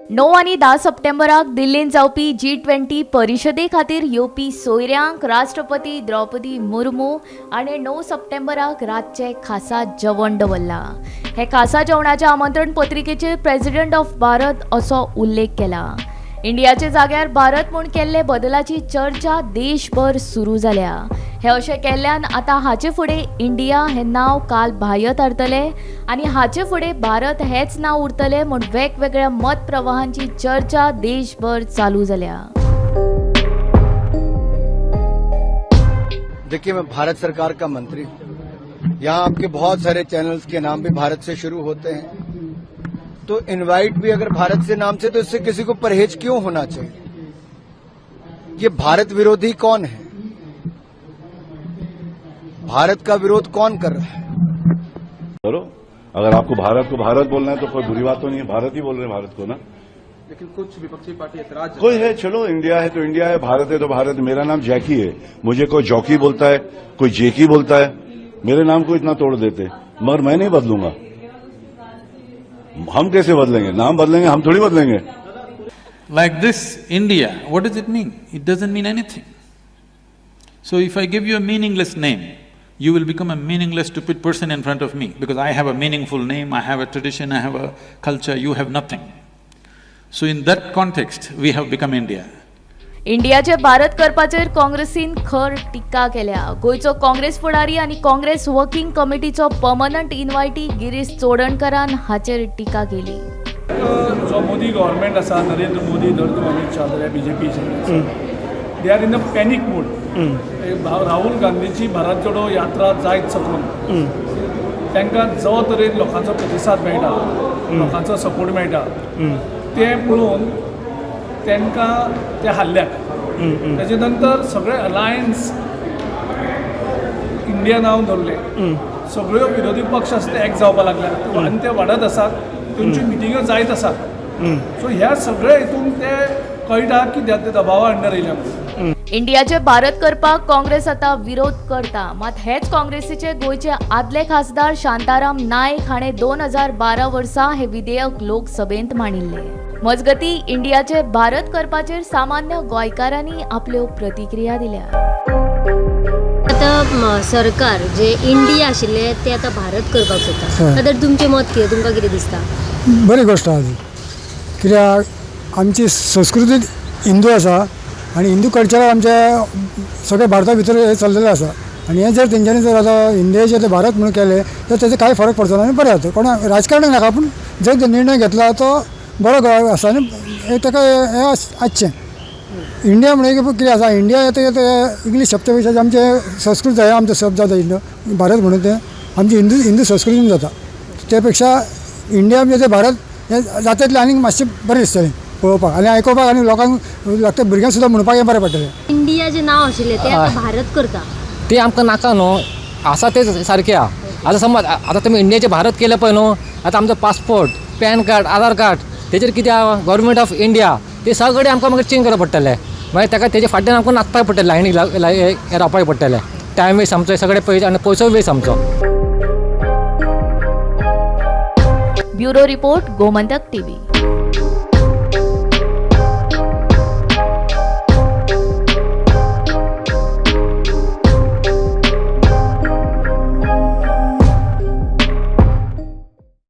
9 आनी 10 सप्टेंबराक दिल्लींत जावपी G20 परिशदे खातीर येवपी सोयऱ्यांक राष्ट्रपती द्रौपदी मुर्मू आनी 9 सप्टेंबराक रातचें खासा जेवण दवरलां. हे खासा जेवणाच्या आमंत्रण पत्रिकेचेर प्रेसिडेंट ऑफ भारत असो उल्लेख केला. इंडियाच्या जाग्यार भारत म्हूण केल्ले बदलाची चर्चा देशभर सुरू जाल्या. हे अशें केल्ल्यान आतां हाचे फुडें इंडिया हें नांव काल बाह्य थारतलें आनी हाचे फुडें भारत हेंच नांव उरतलें म्हूण वेगवेगळ्या मत प्रवाहांची चर्चा देशभर चालू जाल्या. देखिए, मैं भारत सरकार का मंत्री हूं। यहाँ आपके बहुत सारे चैनल्स के नाम भी भारत से शुरू होते हैं, तो इनवाइट भी अगर भारत से नाम से, तो इससे किसी को परहेज क्यों होना चाहिए? ये भारत विरोधी कौन है? भारत का विरोध कौन कर रहा है? करो। अगर आपको भारत को भारत बोलना है तो कोई बुरी बात तो नहीं है। भारत ही बोल रहे हैं भारत को ना। लेकिन कुछ विपक्षी पार्टी ऐतराज कोई है, चलो, इंडिया है तो इंडिया है, भारत है तो भारत। मेरा नाम जैकी है। मुझे कोई जॉकी बोलता है, कोई जेकी बोलता है। मेरे नाम को इतना तोड़ देते, मगर मैं नहीं बदलूंगा। हम कैसे बदलेंगे? नाम बदलेंगे, हम थोड़ी बदलेंगे। Like this, India, what does it mean? It doesn't mean anything. So if I give you a meaningless name, you will become a meaningless, stupid person in front of me, because I have a meaningful name, I have a tradition, I have a culture, you have nothing. So in that context, we have become India. इंडियाचे भारत करपाचेर काँग्रेसीन खर टिका केल्या. गोंयचो काँग्रेस फुडारी आनी Congress working कमिटीचो permanent इन्वायटी Girish चोडणकरान हाचेर टिका केली. जो मोदी गव्हर्मेंट आसा, नरेंद्र मोदी धर तूं, अमीत शाह जाल्यार बीजेपीचे, they are in a panic mode. Rahul गांधीची Bharat जोडो यात्रा जायत साकून तांकां जो तरेन लोकांचो प्रतिसाद मेळटा, लोकांचो सपोर्ट मेळटा, तें पळोवन तांकां ते हाल्ल्यात. ताजे नंतर सगळे अलायन्स इंडिया नांव दवरलें. सगळ्यो विरोधी पक्ष आसा ते एक जावपाक लागल्यात आनी ते वाडत आसात. तेंच्यो मिटिंग्यो जायत आसात. सो ह्या सगळ्या हितून ते कळटा की ते दबावा अंडर येयल्या म्हणून. इंडियाचे भारत करपाक काँग्रेस आतां विरोध करता. मात हेच काँग्रेसीचे गोंयचे आदले खासदार शांताराम नायक हाणें 2012 वर्सा हे विधेयक लोकसभेंत मांडिल्लें. मजगती, इंडियाचे भारत करपाचेर सामान्य गोंयकारांनी आपल्यो प्रतिक्रिया दिल्या. आतां सरकार जे इंडिया आशिल्ले ते आतां भारत करपाक सोदता. तर तुमचें मत कितें? तुमकां कितें दिसता? बरी गोश्ट आहा ती, कित्याक आमची संस्कृती हिंदू आसा आनी हिंदू कल्चर आमच्या सगळ्या भारता भितर हें चल्लेलें आसा. आनी हें जर तेंच्यांनी जर आतां इंडियाचें ते भारत म्हणून केलें तर तेजो कांय फरक पडचो ना आनी बरें जाता. कोणा राजकारणाक नाका, पूण जर निर्णय घेतला तो बरो आसा आनी हें ताका हें आसचें. इंडिया म्हणून कितें आसा, इंडिया हें तें इंग्लीश शब्दा पेक्षा आमचें संस्कृत आहे, आमचो शब्द जाता इंडिया. भारत म्हणून तें आमची हिंदू हिंदू संस्कृतीन जाता. ते पेक्षा इंडिया म्हणजे ते भारत हें जाता तितलें आनीक मातशें बरें दिसतलें पळोवपाक आनी आयकोपाक आनी लोकांक लागता, भुरग्यांक सुद्दां म्हणपाक हें बरें पडटलें. इंडिया जें नांव आशिल्लें तें आतां भारत करता. ते आमकां नाका न्हू. आसा तेच सारकें आहा. आतां समज आतां तुमी इंडियाचें भारत केलें पळय न्हू, आतां आमचो पासपोर्ट, पॅन कार्ड, आधार कार्ड, तेजेर कितें आहा? Government of India. ते सगळें आमकां मागीर चेंज करप पडटलें. मागीर ताका तेजे फाटल्यान आमकां नाचपाक पडटलें, लायनीक रावपाक पडटलें. टायम वेस्ट आमचो, सगळे पयशे आनी पयसो वेस्ट आमचो. Bureau report, Gomantak TV.